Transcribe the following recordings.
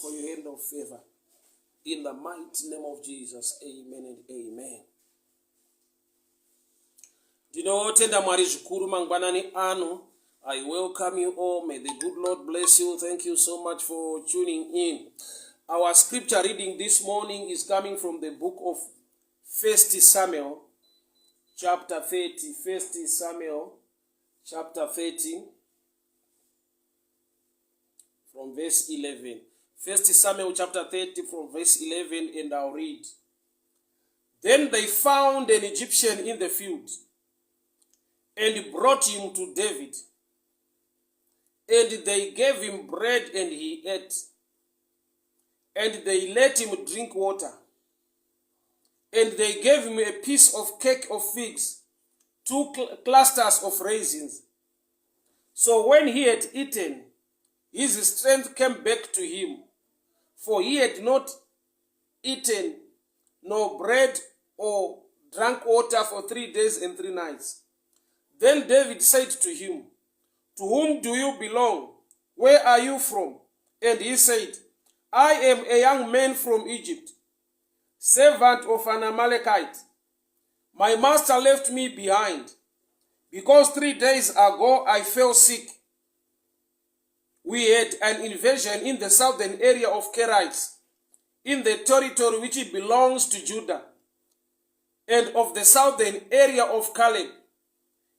for your hand of favor. In the mighty name of Jesus, amen and amen. Ndinotenda Mwari zvikuru mangwanani ano. I welcome you all. May the good Lord bless you. Thank you so much for tuning in. Our scripture reading this morning is coming from the book of First Samuel, chapter 30. First Samuel, chapter 30, from verse 11. First Samuel, chapter 30, from verse 11, and I'll read. Then they found an Egyptian in the field and brought him to David. And they gave him bread and he ate. And they let him drink water. And they gave him a piece of cake of figs, two clusters of raisins. So when he had eaten, his strength came back to him, for he had not eaten nor bread or drank water for three days and three nights. Then David said to him, To whom do you belong? Where are you from? And he said, I am a young man from Egypt, servant of an Amalekite. My master left me behind because three days ago I fell sick. We had an invasion in the southern area of Kerites, in the territory which belongs to Judah, and of the southern area of Caleb,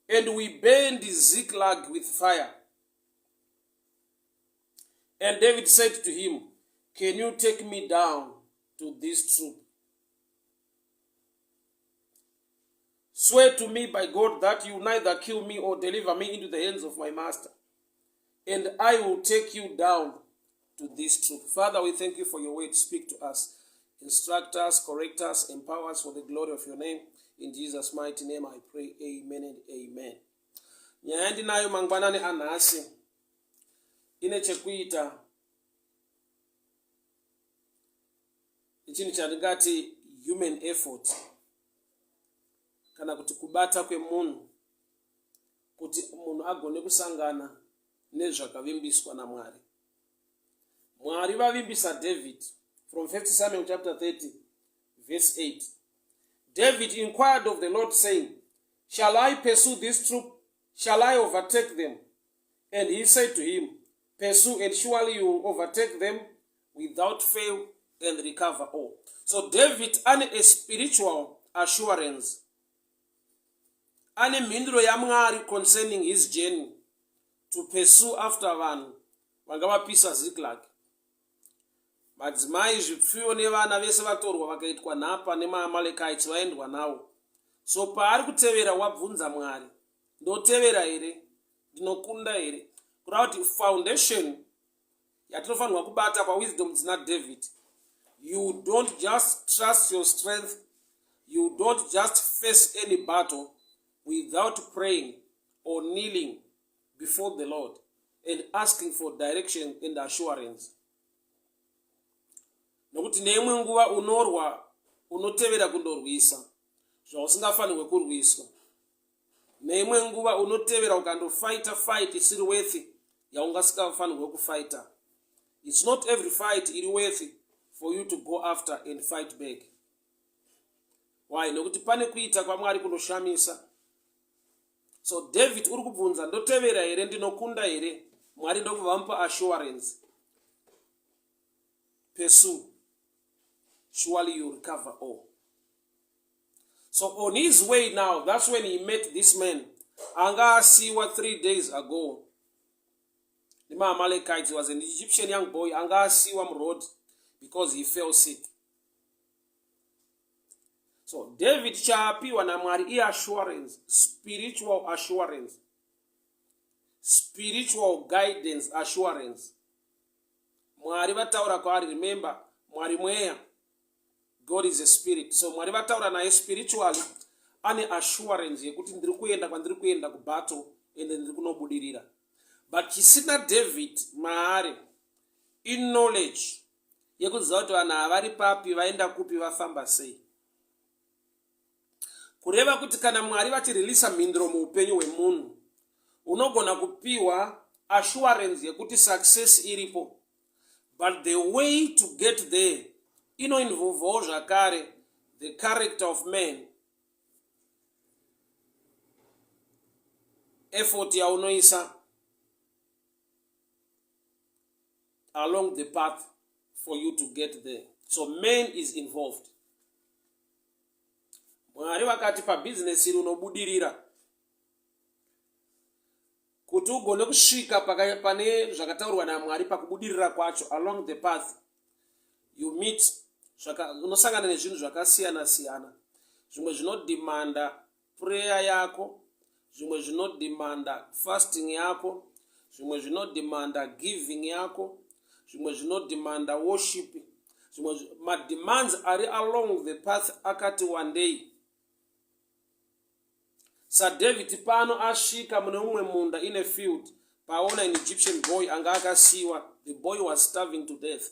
and we burned Ziklag with fire. And David said to him, Can you take me down to this troop? Swear to me by God that you neither kill me or deliver me into the hands of my master, and I will take you down to this troop. Father, we thank you for your word. Speak to us, instruct us, correct us, empower us for the glory of your name. In Jesus' mighty name I pray, amen and amen. Nyaya yandinayo mangwanani anhasi ine chekuita nechinhu chandingati human effort kana kuti kubata kwemunhu kuti munhu agone kusangana nezvakavimbiswa naMwari. Mwari vavimbisa David from 1 Samuel chapter 30 verse 8. David inquired of the Lord saying, Shall I pursue this troop? Shall I overtake them? And he said to him, Pursue and surely you will overtake them without fail and recover all. So David ane a spiritual assurance. Ane mhinduro yaMwari concerning his journey to pursue after vanhu vanga vapisa Ziklag. Madzimai, zvipfuyo nevana vese vatorwa vakaitwa nhapa nemaAmalekites vaendwa nawo. So paari kutevera wabvunza Mwari, ndotevera here? Ndinokunda here? Kureva kuti foundation yatinofanirwa kubata pawisdom dzina David, you don't just trust your strength, you don't just face any battle without praying or kneeling before the Lord and asking for direction and assurance. Nokuti neimwe nguva unorwa unotevera kundorwisa zvausingafanirwe kurwiswa. Neimwe nguva unotevera ukandofaita fight isiri worthy yaungasikafanirwe kufaita. It's not every fight iri worthy for you to go after and fight back. Why? Nokuti pane kuita kwaMwari kunoshamisa. So David uri kubvunza ndotevera here ndinokunda here? Mwari ndokubva vamupa assurance. Pursue. Surely you recover all. So on his way now, that's when he met this man. Anga asiwa 3 days ago. NemaAmalekites, he was an Egyptian young boy. Anga asiwa muroad because he fell sick. So David chaapiwa naMwari iassurance, spiritual assurance, spiritual guidance assurance. Mwari vataura kwaari, remember, Mwari mweya. God is a spirit. So Mwari vataura naye spiritually, ane assurance yekuti ndiri kuenda kwandiri kuenda kubattle ende ndiri kunobudirira. But chisina David maari iknowledge yekuziva kuti vanhu ava vari papi, vaenda kupi, vafamba sei. Kureva kuti kana Mwari vachirilisa mhinduro muupenyu hwemunhu, unogona kupiwa assurance yekuti success iripo. But the way to get there inoinvolvawo zvakare the character of man, effort yaunoisa along the path for you to get there. So man is involved. Mwari vakati pabhizinesi iri unobudirira kuti ugone kusvika pane zvakataurwa naMwari pakubudirira kwacho. Along the path you meet, unosangana nezvinhu zvakasiyana siyana. Zvimwe zvinodhimanda prayer yako, zvimwe zvinodhimanda fasting yako, zvimwe zvinodhimanda giving yako, zvimwe zvinodhimanda worship, zvimwe mademands ari along the path akati wandei. SaDavid pano asvika mune mumwe munda, in a field, paona an Egyptian boy anga akasiyiwa. The boy was starving to death.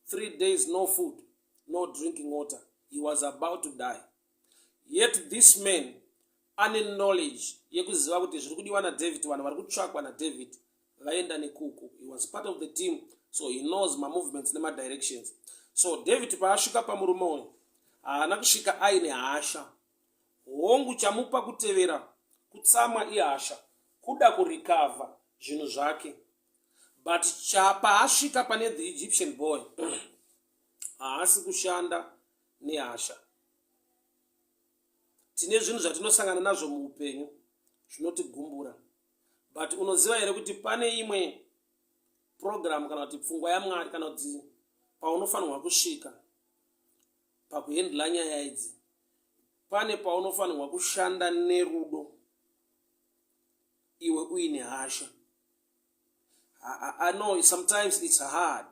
3 days, no food, no drinking water. He was about to die. Yet this man ane knowledge yekuziva kuti zviri kudiwa naDavid, vanhu vari kutsvakwa naDavid vaenda nekuku. He was part of the team, so he knows mamovements nemadirections. So David paasvika pamurume uyu, haana kusvika aine hasha. Hongu, chamupa kutevera kutsamwa ihasha, kuda kurecover zvinhu zvake. But paasvika pane the Egyptian boy, haasi kushanda nehasha. Tine zvinhu zvatinosangana nazvo muupenyu zvinotigumbura, but unoziva here kuti pane imwe program kana kuti pfungwa yaMwari kana kuti paunofanirwa kusvika pakuhandle nyaya idzi? Pane paunofanirwa kushanda nerudo iwe uine hasha. I know sometimes it's hard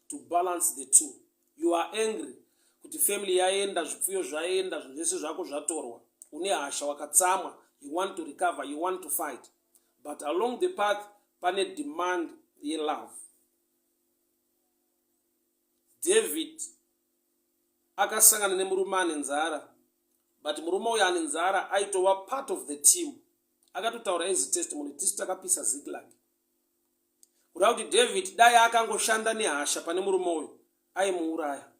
to balance the two. You are angry kuti family yaenda, zvipfuyo zvaenda, zvinhu zvese zvako zvatorwa. Une hasha, wakatsamwa, you want to recover, you want to fight, but along the path pane demand yelove. David akasangana nemurume ane nzara, but murume uyu ane nzara aitova part of the team. Akatotaura as testimony, "Tisu takapisa Ziklag." Kuda kuti David dai akangoshanda nehasha pane murume uyu, aimuuraya.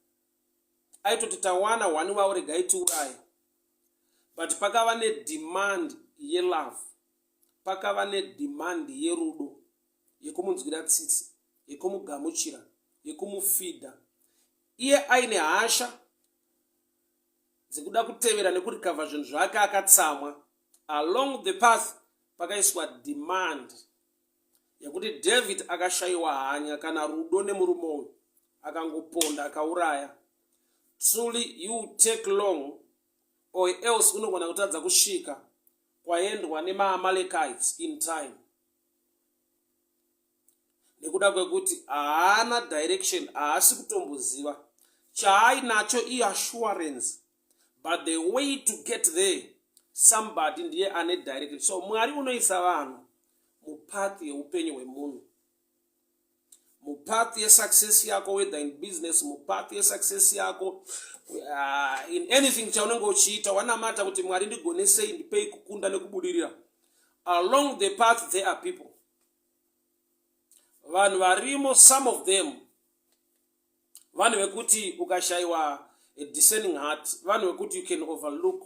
Aitoti, "Tawana hwani wavo, regai tiuraye." But pakava nedemand yelove, pakava nedemand yerudo, yekumunzwira tsitsi, yekumugamuchira, yekumufeeda. Iye aine hasha dzekuda kutevera nekurecover zvinhu zvake, akatsamwa. Along the path pakaiswa demand yekuti David akashayiwa hanya kana rudo nemurume uyu, akangoponda, akauraya. Truly you take long or else unogona kutadza kusvika kwaendwa nemaAmalekites in time, nekuda kwekuti haana direction, haasi kutomboziva chaainacho iassurance, but the way to get there, somebody ndiye ane direction. So Mwari unoisa vanhu mupath yeupenyu hwemunhu, mupath yesuccess yako, whether in business, mupath yesuccess yako, in anything chaunenge uchiita. Wanamata kuti, "Mwari, ndigonesei, ndipei kukunda nekubudirira." Along the path there are people, vanhu varimo. Some of them vanhu vekuti ukashayiwa a discerning heart, vanhu vekuti you can overlook,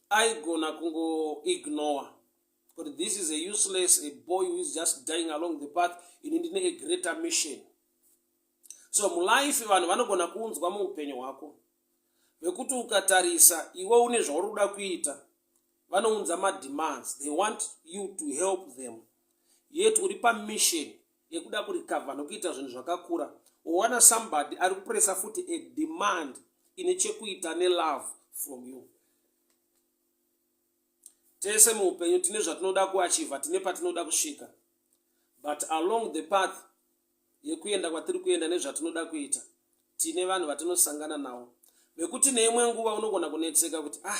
aigona kungoignore kuti this is a useless, a boy who is just dying along the path, ini ndine a greater mission. So mulife vanhu vanogona kuunzwa muupenyu hwako vekuti ukatarisa iwe une zvauri kuda kuita, vanounza mademands. They want you to help them, yet uri pamission yekuda kurecover nokuita zvinhu zvakakura. Uwana somebody ari kupressa futi a demand ine chekuita nelove from you. Tese muupenyu tine zvatinoda kuachieve, tine patinoda kusvika, but along the path yekuenda kwatiri kuenda nezvatinoda kuita, tine vanhu vatinosangana navo vekuti neimwe nguva unogona kunetseka kuti, "Ah,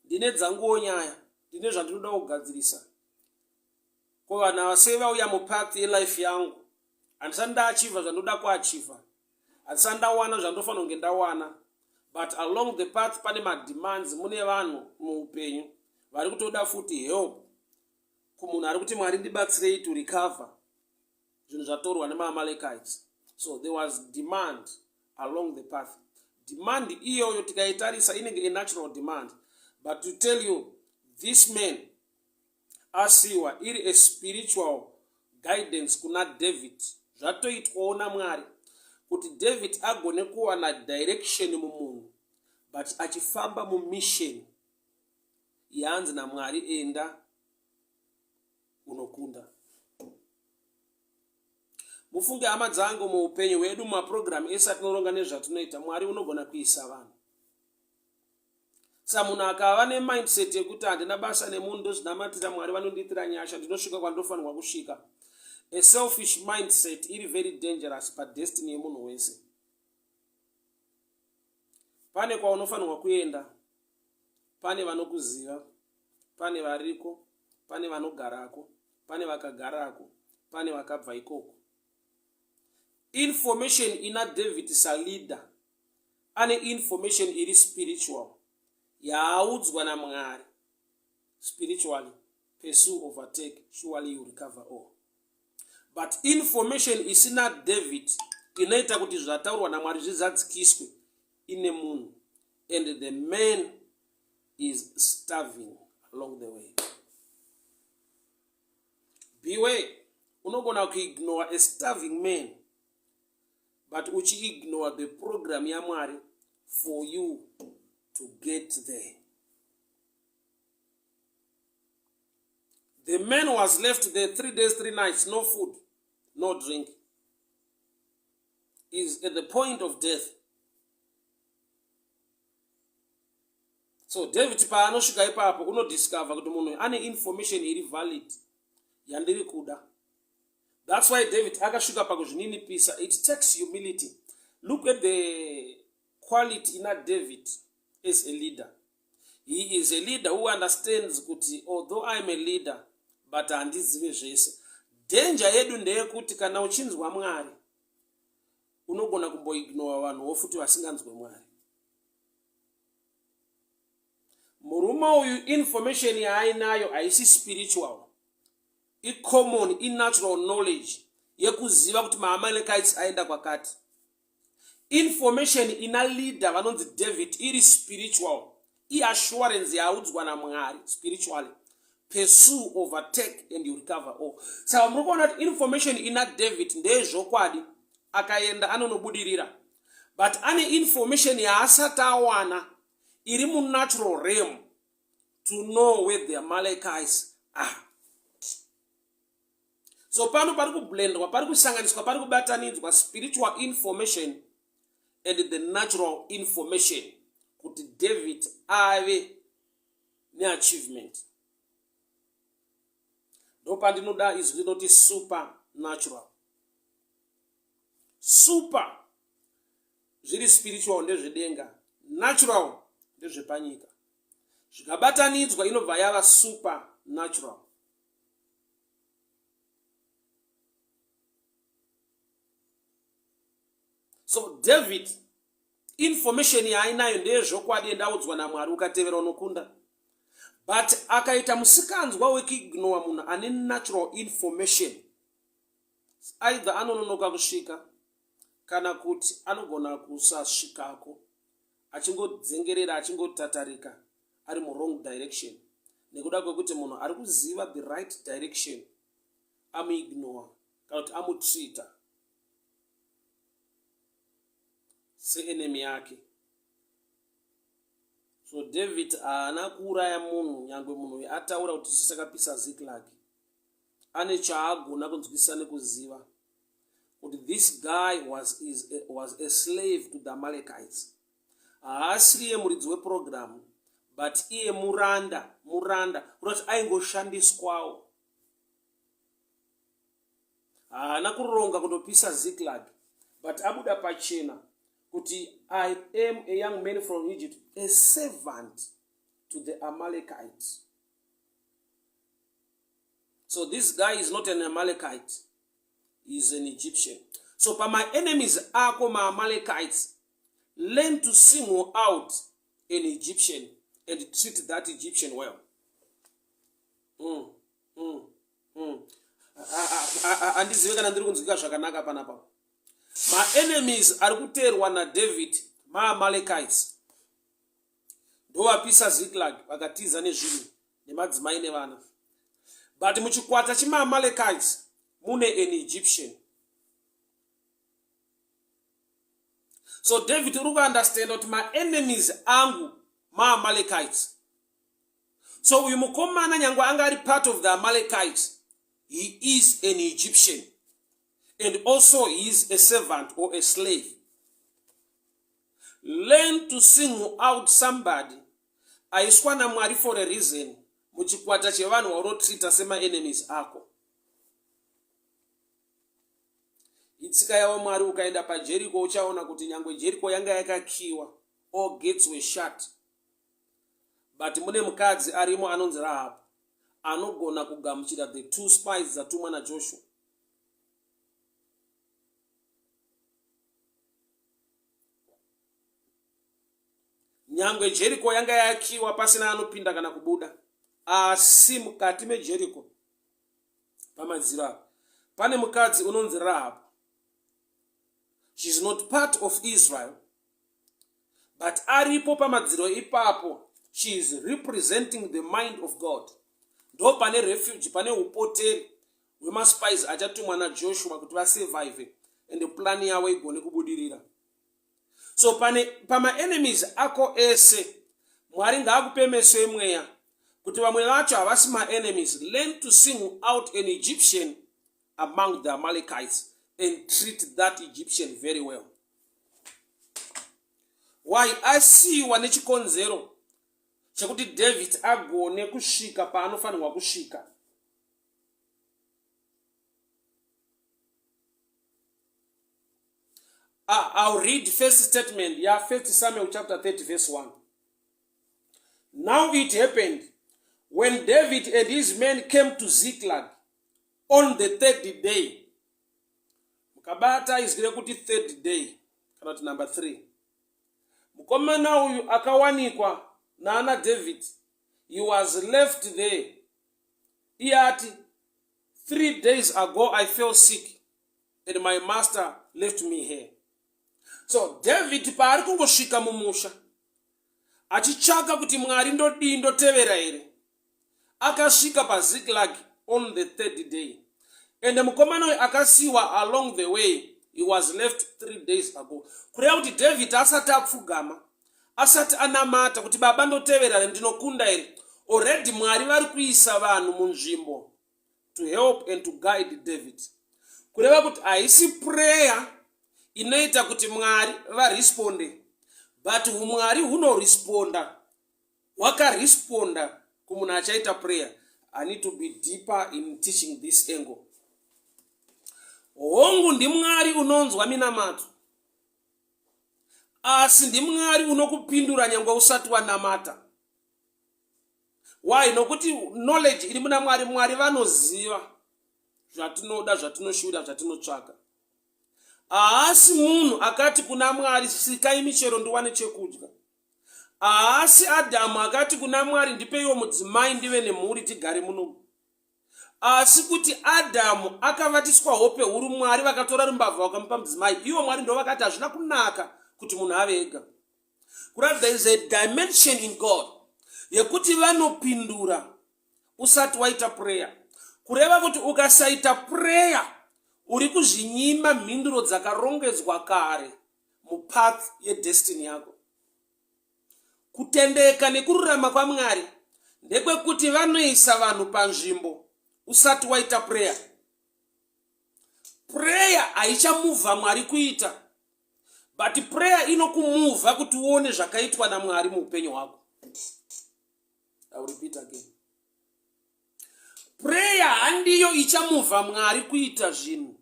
ndine dzanguwo nyaya, ndine zvandinoda kugadzirisa. Ko vanhu ava sei vauya mupath yelife yangu? Handisati ndaachieve zvandinoda kuachieve, handisati ndawana zvandofanira kunge ndawana." But along the path pane mademands, mune vanhu muupenyu vari kutoda futi help. Kumunhu ari kuti Mwari ndibatsirei to recover zvinhu zvatorwa nemaAmalekites. So there was demand along the path. Demand iyoyo tikaitarisa inenge a natural demand, but to tell you this man asiwa iri a spiritual guidance kuna David. Zvatoitwawo naMwari kuti David agone kuwana direction mumunhu, but achifamba mumission yaanzi naMwari, enda unokunda. Mufunge hama dzangu, muupenyu hwedu, mumapurogiramu ese atinoronga nezvatinoita, Mwari unogona kuisa vanhu. Sa munhu akava nemindset yekuti handina basa nemunhu, ndozvinamatira, Mwari vanondiitira nyasha, ndinosvika kwandofanirwa kusvika. A selfish mindset iri very dangerous padestiny yemunhu wese. Pane kwaunofanirwa kuenda, pane vanokuziva, pane variko, pane vanogarako, pane vakagarako, pane vakabva ikoko. Information ina David saleader, ane information iri spiritual yaaudzwa naMwari spiritually: pursue, overtake, surely you recover all. But information isina David inoita kuti zvataurwa naMwari zvizadzikiswe ine munhu, and the man is starving along the way. Beware, unogona kuignore a starving man but uchiignore the program yaMwari for you to get there. The man was left there 3 days, 3 nights, no food, no drink, is at the point of death. So David paanosvika ipapo, unodiscover kuti munhu ane information iri valid yandiri kuda. That's why David akasvika pakuzvininipisa. It takes humility. Look at the quality ina David as a leader. He is a leader who understands kuti although I'm a leader, but handizive zvese. Danger yedu ndeyekuti kana uchinzwa Mwari, unogona kumboignora vanhuwo futi vasinganzwe Mwari. Murume uyu, information yaainayo haisi spiritual, icommon, inatural knowledge yekuziva kuti maAmalekites aenda kwakati. Information ina leader vanonzi David iri spiritual, iassurance yaaudzwa naMwari spiritually: pursue, overtake and you recover all. Saka muri kuona kuti information ina David ndeyezvokwadi, akaenda anonobudirira, but ane information yaasati awana iri munatural realm to know where the Amalekites are. So pano pari kublendwa, pari kusanganiswa, pari kubatanidzwa spiritual information and the natural information kuti David ave neachievement. Ndopandinoda izwi rinoti supernatural. Super zviri spiritual ndezvedenga, natural ndezvepanyika. Zvikabatanidzwa inobva yava supernatural. So David, information yaainayo ndeyezvokwadi, endaudzwa naMwari, ukatevera unokunda, but akaita musikanzwa wekuignora munhu ane natural information, either anononoka kusvika kana kuti anogona kusasvikako, achingodzengerera, achingotatarika ari muwrong direction, nekuda kwekuti munhu ari kuziva the right direction amuignore kana kuti amutreata seenemy yake. So David haana kuuraya munhu, nyange munhu uyu ataura kuti isu takapisa Ziklag. Ane chaagona kunzwisisa nekuziva kuti this guy was a slave to the Amalekites. Haasiriye muridzi weprogramu, but iye muranda, muranda kuda kuti aingoshandiswawo. Haana kuronga kundopisa Ziklag, but abuda pachena kuti I am a young man from Egypt, a servant to the Amalekites. So this guy is not an Amalekite, he is an Egyptian. So pamaenemies ako maAmalekites, learn to single out an Egyptian and treat that Egyptian well. Hmm. Handizive kana ndiri kunzwika zvakanaka panapa. Maenemies ari kuteerwa naDavid maAmalekites. Ndovapisa Ziklag vakatiza nezvinhu nemadzimai nevana. But muchikwata chemaAmalekites mune an Egyptian. So David uri kuunderstanda kuti maenemies angu maAmalekites. So uyu mukomana nyangwe anga ari part of the Amalekites, he is an Egyptian and also he is a servant or a slave. Learn to single out somebody aiswa naMwari for a reason muchikwata chevanhu vaunotreata semaenemies ako. Itsika yavo Mwari, ukaenda paJeriko uchaona kuti nyangwe Jeriko yanga yakakiwa, all gates were shut. But mune mukadzi arimo anonzi Rahab anogona kugamuchira the two spies dzatumwa naJoshua. Nyangwe Jericho yanga yakiwa pasina anopinda kana kubuda, asi mukati meJericho pamadziro apa pane mukadzi unonzi Rahab. She is not part of Israel but aripo pamadziro ipapo she is representing the mind of God. Ndo pane refuge, pane upoteri hwemaspies achatumwa naJoshua kuti vasurvive and plan yavo igone kubudirira. So pane pamaenemies ako ese Mwari ngaakupe meso emweya kuti vamwe vacho havasi maenemies. Learn to single out an Egyptian among the Amalekites and treat that Egyptian very well. Why asiyiwa nechikonzero chekuti David agone kusvika paanofanirwa kusvika. I'll read first statement ya 1 Samuel chapter 30 verse 1. Now it happened when David and his men came to Ziklag on the third day. Mukabata izwi rekuti third day kana kuti number 3. Mukomana uyu akawanikwa naana David. He was left there. Iye ati 3 days ago I fell sick and my master left me here. So David paari kungosvika mumusha achitsvaka kuti Mwari ndodii ndotevera here, akasvika paZiklag on the third day and mukomana uyu akasiyiwa along the way. He was left 3 days ago. Kureva kuti David asati apfugama, asati anamata kuti baba ndotevera here, ndinokunda here, already Mwari vari kuisa vanhu munzvimbo to help and to guide David. Kureva kuti haisi prayer inoita kuti Mwari varesponde, but humwari hunoresponda, hwakaresponda kumunhu achaita prayer. I need to be deeper in teaching this angle. Hongu ndiMwari unonzwa minamato, asi ndiMwari unokupindura nyangwe usati wanamata. Why? Nokuti knowledge iri muna Mwari. Mwari vanoziva zvatinoda, zvatinoshuvira, zvatinotsvaka. Haasi munhu akati kuna Mwari, sikai michero ndiwane chekudya. Haasi Adhamu akati kuna Mwari, ndipeiwo mudzimai ndive nemhuri tigare muno. Asi kuti Adhamu akavatiswa hope huru, Mwari vakatora rumbavha vakamupa mudzimai. Ivo Mwari ndovakati hazvina kunaka kuti munhu ave ega. Kureva there is a dimension in God yekuti vanopindura usati waita prayer. Kureva kuti ukasaita prayer uri kuzvinyima mhinduro dzakarongedzwa kare mupath yedestiny yako. Kutendeka nekururama kwaMwari ndekwekuti vanoisa vanhu panzvimbo usati waita prayer. Prayer haichamuvha Mwari kuita, but prayer inokumuvha kuti uone zvakaitwa naMwari muupenyu hwako. I will repeat again. Prayer handiyo ichamuvha Mwari kuita zvinhu,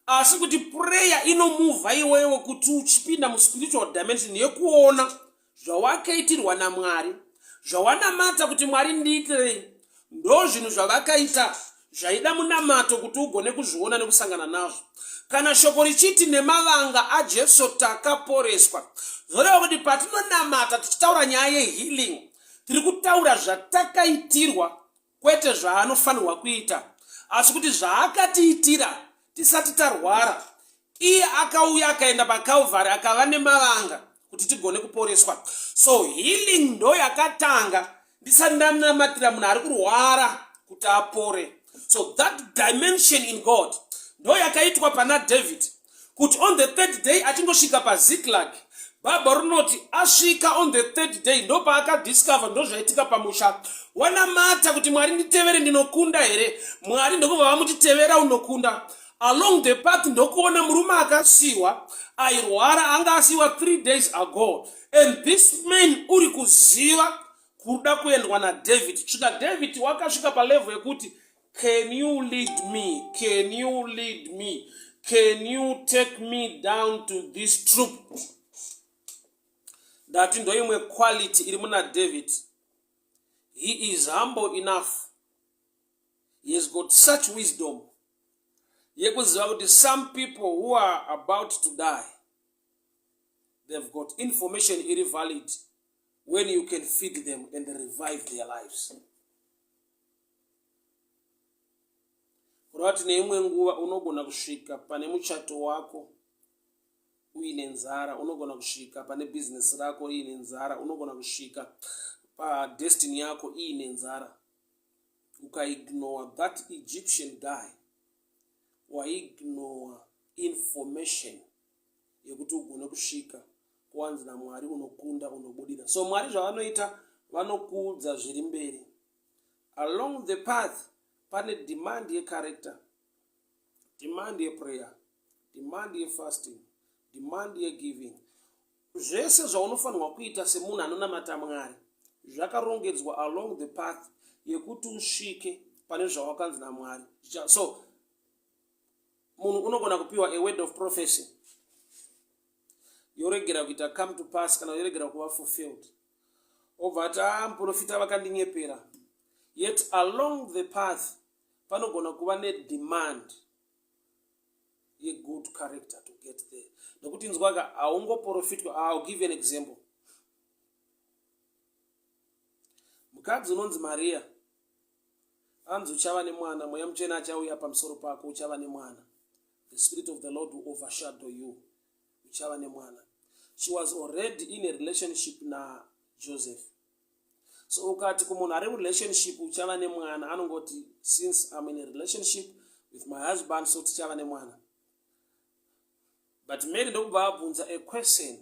asi kuti prayer inomuvha iwewe kuti uchipinda muspiritual dimension yekuona zvawakaitirwa naMwari, zvawanamata kuti Mwari ndiitirei, ndo zvinhu zvavakaita zvaida munamato kuti ugone kuzviona nekusangana nazvo. Kana shoko richiti nemavanga aJesu takaporeswa, zvoreva kuti patinonamata tichitaura nyaya yehealing, tiri kutaura zvatakaitirwa kwete zvaanofanirwa kuita. asi kuti zvaakatiitira tisati tarwara. Iye akauya akaenda paCalvary akava nemavanga kuti tigone kuporeswa. So healing ndo yakatanga ndisati ndanamatira munhu ari kurwara kuti apore. So that dimension in God ndo yakaitwa pana David kuti on the third day achingosvika paZiklag, Bhaibheri rinoti asvika on the third day ndopaakadiscover ndozvaitika pamusha. Wanamata kuti Mwari nditevere ndinokunda here? Mwari ndokubva vamuti tevera unokunda. Along the path ndokuona murume akasiwa airwara anga asiwa 3 days ago and this man uri kuziva kuda kuendwa naDavid. Svika David wakasvika palevel yekuti can you lead me, can you lead me, can you take me down to this troop. Ndati ndoimwe quality iri muna David. He is humble enough, he has got such wisdom yekuziva kuti some people who are about to die, they've got information iri valid when you can feed them and revive their lives. Kureva kuti neimwe nguva unogona kusvika pane muchato wako uine nzara, unogona kusvika pane bhizinesi rako iine nzara, unogona kusvika padestiny yako iine nzara. Ukaignore that Egyptian guy, waignore information yekuti ugone kusvika kuwanzi naMwari unokunda, unobudira. So Mwari zvavanoita, vanokuudza zviri mberi. Along the path pane demand yecharacter, demand yeprayer, demand yefasting, demand yegiving. Zvese zvaunofanirwa kuita semunhu anonamata Mwari zvakarongedzwa along the path yekuti usvike pane zvawakanzi naMwari. So munhu unogona kupiwa a word of prophecy yoregera kuita come to pass kana yoregera kuva fulfilled, obva ati a muprofita vakandinyepera. Yet along the path panogona kuva nedemand yegood character to get there, nekuti nzwaka, haungoprofitwa. I'll give you an example. Mukadzi unonzi Maria anzi uchava nemwana, Mweya Mutsvene achauya pamusoro pako, uchava nemwana, the Spirit of the Lord will overshadow you, uchava nemwana. She was already in a relationship naJoseph. So ukati kumunhu ari murelationship uchava nemwana, anongoti since I'm in a relationship with my husband, so tichava nemwana. But Mary ndokubva abvunza a question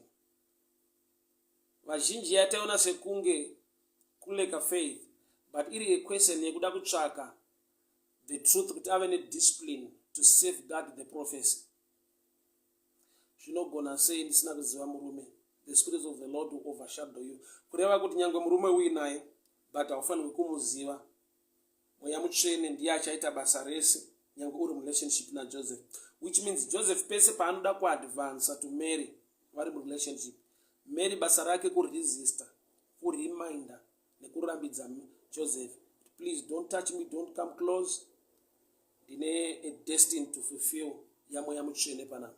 vazhinji yataiona sekunge kulacka faith, but iri a question yekuda kutsvaka the truth kuti ave nediscipline to safeguard the prophecy. Zvinogona sei ndisina kuziva murume? The Spirit of the Lord will overshadow you, kureva kuti nyange murume uinaye but haufanirwi kumuziva, Mweya Mutsvene ndiye achaita basa rese nyange uri murelationship naJoseph, which means Joseph pese paanoda kuadvansa to Mary vari murelationship, Mary basa rake kuresista, kuriminda nekurambidza Joseph, please don't touch me, don't come close, ndine a destiny to fulfill yaMweya Mutsvene panapa.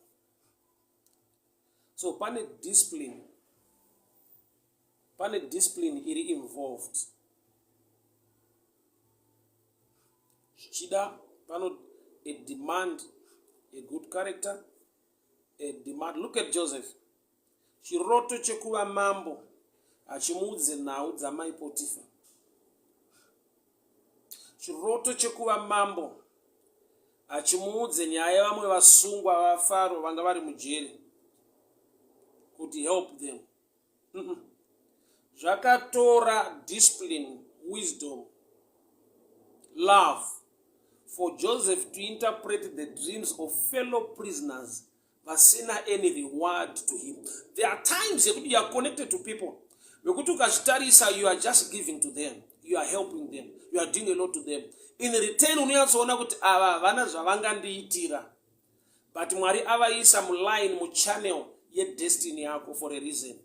So pane discipline, pane discipline iri involved. Zvichida pano a demand a good character, a demand. Look at Joseph. Chiroto chekuva mambo hachimuudze nhau dzamai Potifa. Chiroto chekuva mambo hachimuudze nyaya yevamwe vasungwa vaFaro vanga vari mujeri kuti help them. Zvakatora discipline, wisdom, love for Joseph to interpret the dreams of fellow prisoners vasina any reward to him. There are times yekuti you are connected to people vekuti ukazvitarisa, you are just giving to them, you are helping them, you are doing a lot to them. In return unonyatsoona kuti ava havana zvavangandiitira, but Mwari avaisa muline, muchannel yedestiny yako for a reason.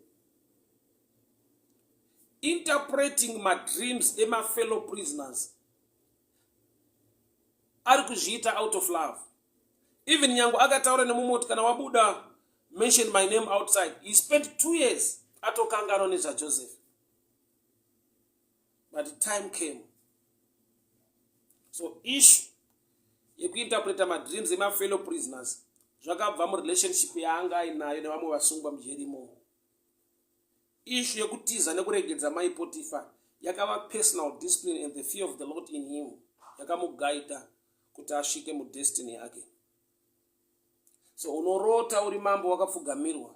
Interpreting madreams emafellow prisoners, ari kuzviita out of love. Even nyange akataura nemumoti, kana wabuda mention my name outside. He spent 2 years atokanganwa nezvaJoseph, but time came. So issue yekuinterpreta madreams emafellow prisoners zvakabva murelationship yaanga ainayo nevamwe vasungwa mujeri imomo. Issue yekutiza nekuregedza mai Potifa yakava personal discipline and the fear of the Lord in him yakamugaida kuti asvike mudestiny yake. So unorota uri mambo wakapfugamirwa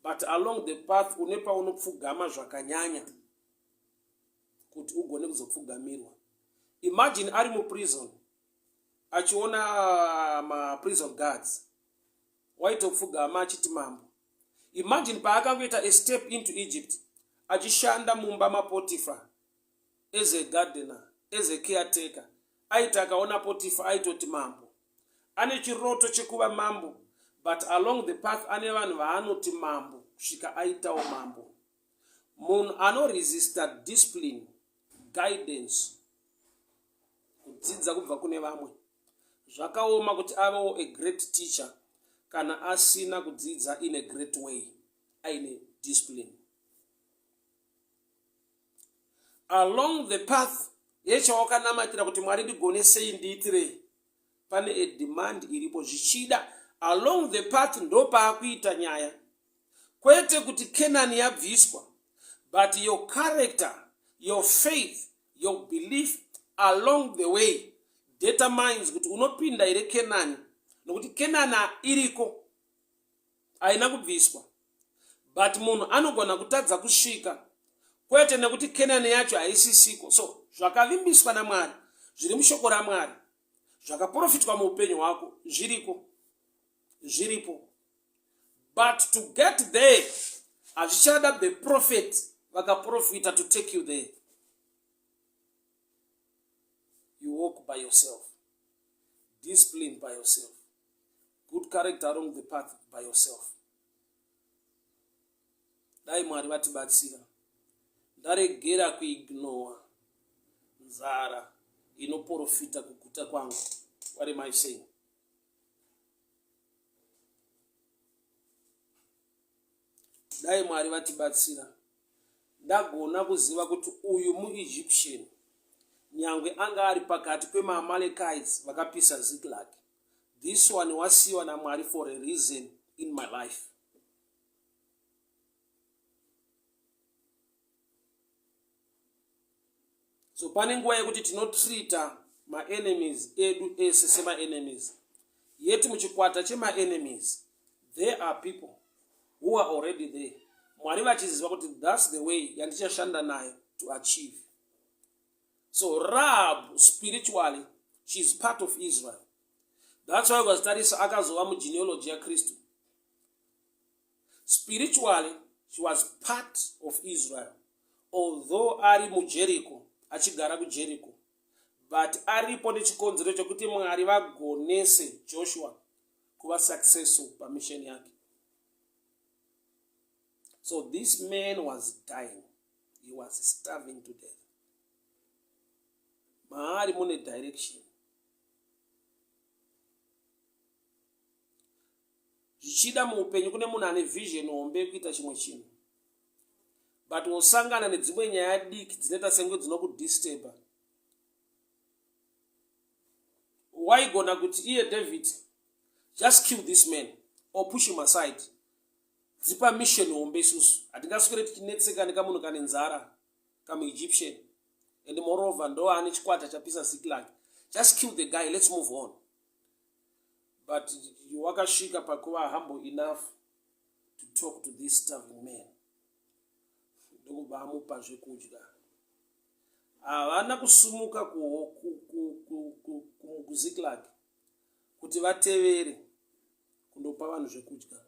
but along the path une paunopfugama zvakanyanya kuti ugone kuzopfugamirwa. Imagine ari muprison achiona maprison guards waitopfugama achiti mambo. Imagine paakangoita a step into Egypt achishanda mumba maPotifa as a gardener, as a caretaker. Aiti akaona Potifa aitoti mambo. Ane chiroto chekuva mambo but along the path ane vanhu vaanoti mambo kusvika aitawo mambo. Munhu anoresista discipline, guidance, kudzidza kubva kune vamwe zvakaoma kuti avewo a great teacher kana asina kudzidza in a great way aine discipline. Along the path yechawakanamatira kuti Mwari ndigonesei ndiitirei, pane a demand iripo zvichida along the path ndopaakuita nyaya kwete kuti Canaan yabviswa but your character your faith your belief along the way determines kuti unopinda here Canaan nokuti Canaan iriko haina kubviswa but munhu anogona kutadza kusvika kwete nekuti Canaan yacho haisisiko so zvakavimbiswa naMwari zviri mushoko raMwari zvakaprofitwa muupenyu hwako zviriko zviripo but to get there hazvichada the prophet vakaprofita to take you there you walk by yourself discipline by yourself good character along the path by yourself dai mwari vatibatsira ndaregera kuignowa nzara inoprofita kuguta kwangu what am i saying Dai Mwari vatibatsira. Ndagona kuziva kuti uyu muEgyptian nyangwe anga ari pakati pemaAmalekites vakapisa Ziklag. This one wasiyiwa naMwari for a reason in my life. So pane nguva yekuti tinotreata maenemies edu ese semaenemies yet muchikwata chemaenemies there are people who are already there mwari vachiziva kuti thats the way yandichashanda nayo to achieve so rahab spiritually she is part of israel thats why ukazitarisa akazova mugenealogy yakristu Spiritually she was part of Israel although ari muJericho achigara kuJericho but aripo nechikonzero chekuti Mwari vagonese Joshua kuva successful pamission yake. So this man was dying. He was starving to death. Maari mune direction. Zvichida muupenyu kune munhu ane vision hombe yekuita chimwe chinhu but wosangana nedzimwe nyaya diki dzinoita senge dzinokudisturba. Waigona kuti iye David just kill this man or push him aside. Dzipa mission hombe isusu hatingaswere tichinetseka nekamunhu kane nzara kamuEgyptian and moreover ndo ane chikwata chapisa Ziklag. Just kill the guy, let's move on. But wakasvika pakuva humble enough to talk to this starving man ndokubva amupa zvekudya. Havana kusumuka kuZiklag kuti vatevere kundopa vanhu zvekudya.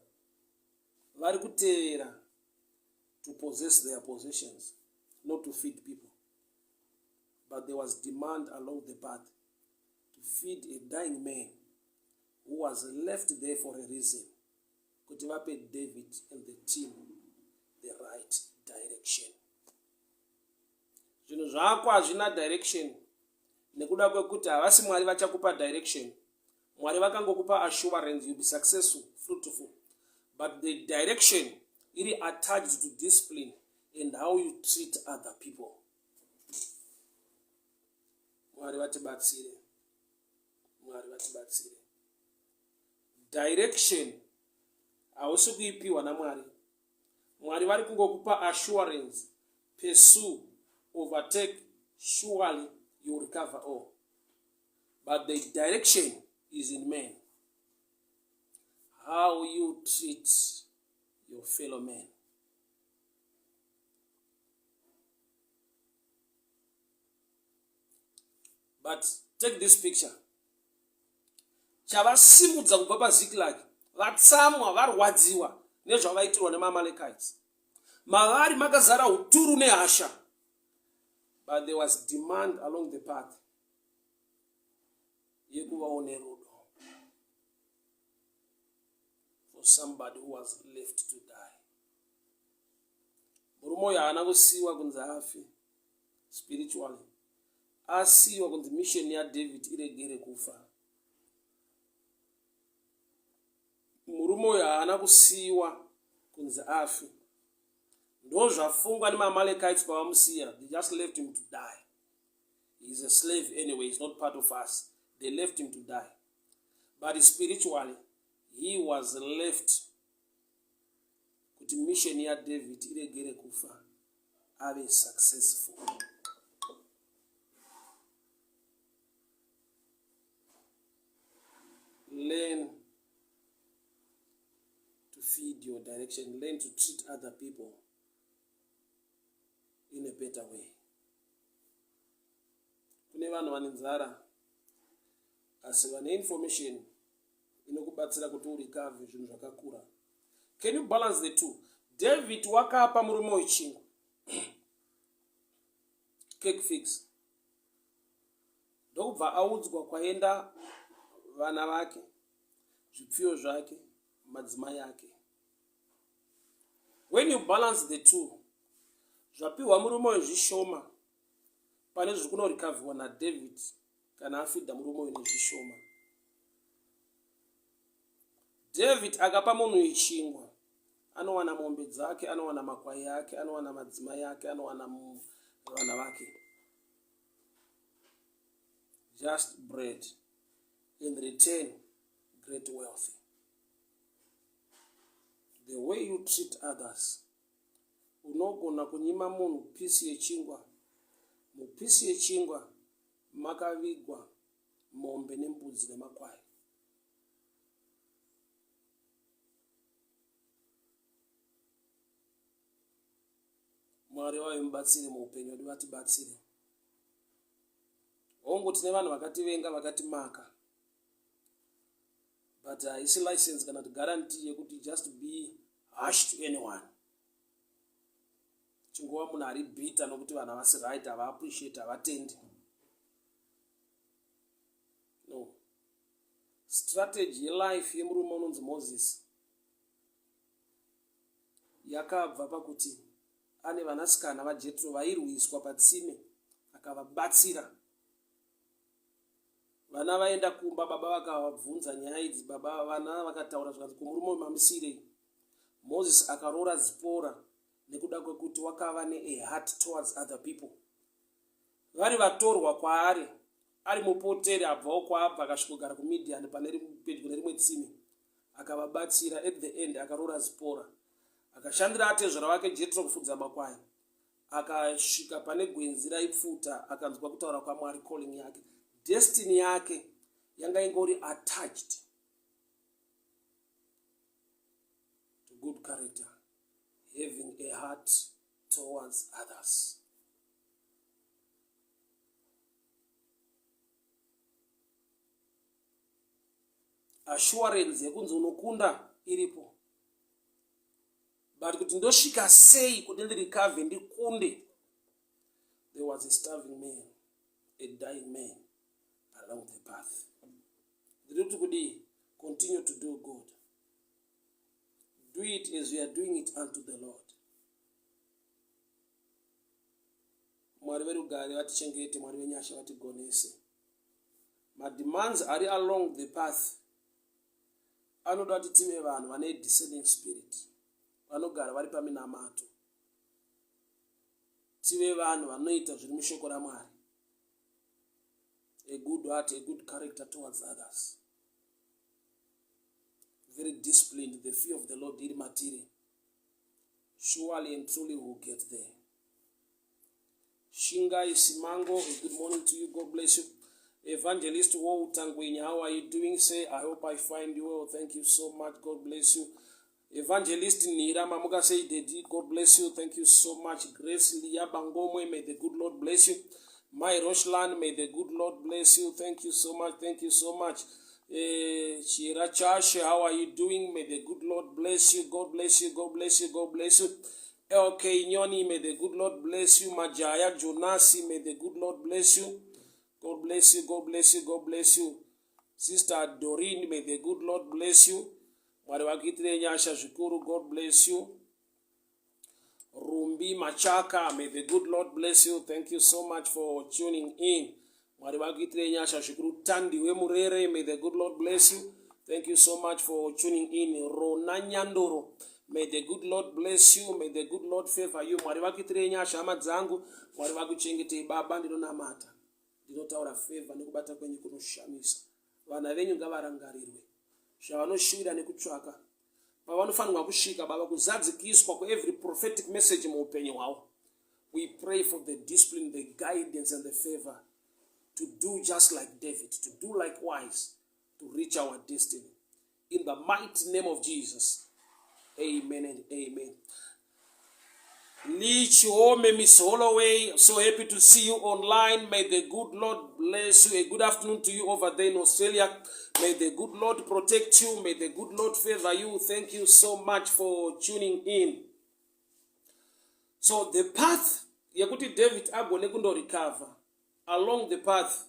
Vari kutevera to possess their possessions, not to feed people. But there was demand along the path to feed a dying man who was left there for a reason kuti vape David and the team the right direction. Zvinhu zvako hazvina direction nekuda kwekuti havasi Mwari vachakupa direction. Mwari vakangokupa assurance you'll be successful, fruitful. But the direction iri attached to discipline and how you treat other people. Mwari vatibatsire. Mwari vatibatsire. Direction hausi kuipiwa naMwari. Mwari vari kungokupa assurance, pursue, overtake, surely you recover all. But the direction is in man. How you treat your fellow man. But take this picture. Chavasimudza kubva paZiklag, vatsamwa, varwadziwa nezvavaitirwa nemaAmalekites. Mavari makazara uturu nehasha. But there was demand along the path yekuvawo nerudo for somebody who was left to die. Murume uyu haana kusiiwa kunzi afe spiritually, asiiwa kunzi mission yaDavid iregere kufa. Murume uyu haana kusiiwa kunzi afe. Ndozvafungwa nemaAmalekites pavamusiya, they just left him to die. He is a slave anyway, he's not part of us. They left him to die. But spiritually, he was left kuti mission yaDavid iregere kufa ave successful. Learn to feed your direction. Learn to treat other people in a better way. Kune vanhu vane nzara asi vane information inokubatsira kuti urecover zvinhu zvakakura. Can you balance the two? David wakapa murume uyu chingwa cake fix, ndokubva audzwa kwaenda vana vake, zvipfuyo zvake, madzimai ake. When you balance the two, zvapiwa murume uyu zvishoma pane zviri kunorikavhiwa naDavid kana afidha murume uyu nezvishoma. David akapa munhu uyu chingwa, anowana mombe dzake, anowana makwai ake, anowana madzimai ake, anowana vana vake. Just bread in return great wealth. The way you treat others, unogona kunyima munhu pisi yechingwa. Mupisi yechingwa makavigwa mombe nembudzi nemakwai. Mwari vave mubatsiri muupenyu wedu, vatibatsire. Hongu tine vanhu vakativenga vakatimaka, but haisi license kana kuti guarantee yekuti just be harsh to anyone. Chingova munhu ari bitter nokuti vanhu havasi right, havaappreciate, havatendi. No. Strategy yelife yemurume unonzi Moses yakabva pakuti ane vanasikana vaJetro vairwiswa patsime akavabatsira. Vana vaenda kumba, baba vakavabvunza nyaya idzi, baba vana vakataura zvikanzi kumurume uyu mamusirei. Moses akaroora Zipora nekuda kwekuti wakava ne a heart towards other people. Vari vatorwa kwaari, ari mupoteri abvawo kwaabva akasvikogara kuMidian pane pedyo nerimwe tsime. Akavabatsira, at the end akaroora Zipora. Akashandira atezvara vake Jetro kufudza makwai. Akasvika pane gwenzi raipfuta akanzwa kutaura kwaMwari, calling yake. Destiny yake yanga ingori attached to good character, having a heart towards others. Assurance yekunzi unokunda iripo, but kuti ndosvika sei kuti ndirikavhe ndikunde, there was a starving man, a dying man along the path. Ndiri kuti kudii? Continue to do good, do it as you are doing it unto the Lord. Mwari verugare vatichengete, Mwari venyasha vatigonese. Mademands ari along the path anoda kuti tive vanhu vane discerning spirit, vanogara vari paminamato, tive vanhu vanoita zviri mushoko raMwari. A good heart, a good character towards others. Very disciplined, the fear of the Lord iri matiri. Surely and truly we'll get there. Shingai Simango, good morning to you. God bless you. Evangelist Walter Ngwenya, how are you doing? Say, I hope I find you well. Thank you so much. God bless you. Evangelist Nira Mamuka say, Daddy, God bless you. Thank you so much. Grace Lia Bangomwe, may the good Lord bless you. My Roshlan, may the good Lord bless you. Thank you so much. Thank you so much. Eh, Chira Chashe, how are you doing? May the good Lord bless you. God bless you. God bless you. God bless you. LK Nyoni, may the good Lord bless you. Majaya Jonasi, may the good Lord bless you. God bless you. God bless you. God bless you. Sister Doreen, may the good Lord bless you. Mwari vakuitire nyasha zvikuru. God bless you. Rumbi Machaka, may the good Lord bless you. Thank you so much for tuning in. Mwari vakuitire nyasha zvikuru. Tandiwe Murere, may the good Lord bless you. Thank you so much for tuning in. Rona Nyandoro, may the good Lord bless you. May the good Lord favor you. Mwari vakuitire nyasha hama dzangu. Mwari vakuchengetei baba ndinonamata. Ndinotaura favor nekubata kwenyu kunoshamisa. Vana venyu ngavarangarirwe. Zvavanoshuvira nekutsvaka pavanofanirwa kusvika baba kuzadzikiswa kuevery prophetic message muupenyu hwavo. We pray for the discipline, the guidance and the favor to do just like David, to do likewise, to reach our destiny. In the mighty name of Jesus. Amen and amen. Lee Chiome, Miss Holloway, so happy to see you online. May the good Lord bless you. A good afternoon to you over there in Australia. May the good Lord protect you. May the good Lord favor you. Thank you so much for tuning in. So the path yekuti David agone kundorecover along the path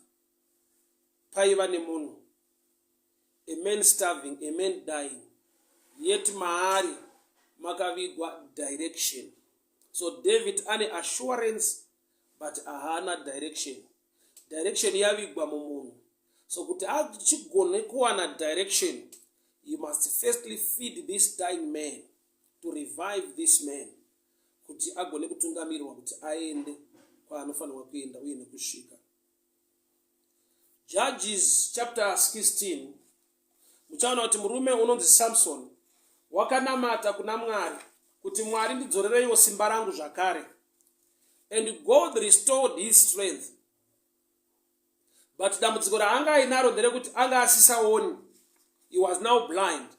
paiva nemunhu a man starving, a man dying, yet maari makavigwa direction. So David ane assurance but ahana direction. Direction yavigwa mumunhu. So kuti achigone kuwana direction, you must firstly feed this dying man to revive this man kuti agone kutungamirwa kuti aende kwaanofanirwa kuenda uye nekusvika. Judges chapter 16 muchaona kuti murume unonzi Samson wakanamata kuna Mwari kuti Mwari ndidzorereiwo simba rangu zvakare. And God restored his strength. But dambudziko raanga ainaro nderekuti anga asisaoni. He was now blind.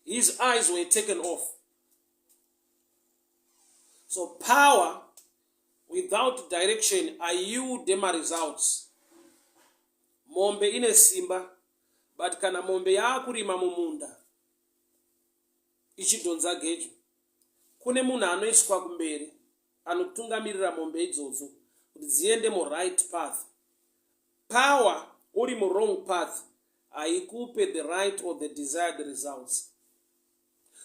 His eyes were taken off. So power without direction haiude maresults. Mombe ine simba but kana mombe yaakurima mumunda ichidhonza gejo kune munhu anoiswa kumberi anotungamirira mombe idzodzo kuti dziende muright path. Power uri muwrong path haikupe the right or the desired results.